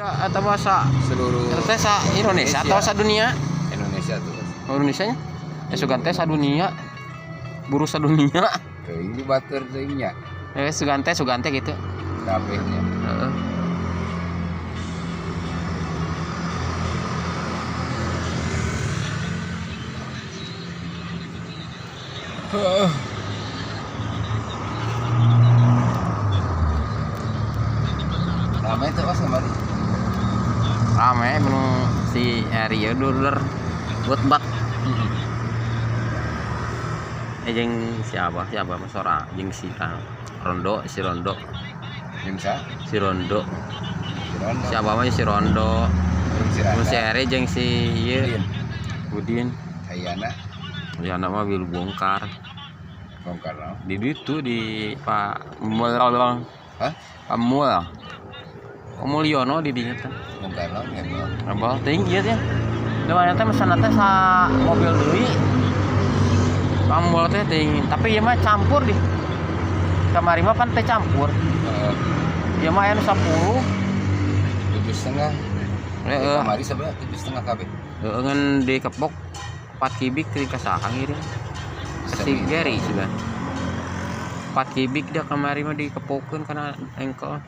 Atau bahasa Seluruh teh sa Indonesia atau sa dunia? Indonesia tuh. Oh, Indonesia nya? Ya sugan teh sa dunia. Buruh sa dunia. Teuing di batur teuing nya. Eh sugan teh gitu. Kabehnya. Heeh. Heeh. Rame tuh pas kembali. Rame menu si Eri dulur buat bat. Eh jeung siapa? Siapa Mas ora jeung si Rondo, si Rondo, Jeung sa? si Rondo. Si Rondo. Siapa mah si Rondo. Jeung si Mun si Randa. Eri jeung si ieu Udin. Udin. Ayana Ya nama wil bongkar. bongkar naon? Di ditu di Pak Mul. Hah? Pak Mul. Pak Mulyono di dinya teh. Bongkar naon ngebel. Abah teuing ieu teh. Da mana teh mesenna teh sa mobil deui. Pak Mul teh teuing, tapi ieu mah campur di. Kamari mah pan teh campur. Heeh. Ieu mah aya nu 10. 7,5. Heeh. Kamari sebelah 7,5 kabeh. Heeh ngan dikepok 4 kubik teh ka saha ngirim. Ka si Gary juga. 4 kubik dah kamari mah dikepokeun kana engkel.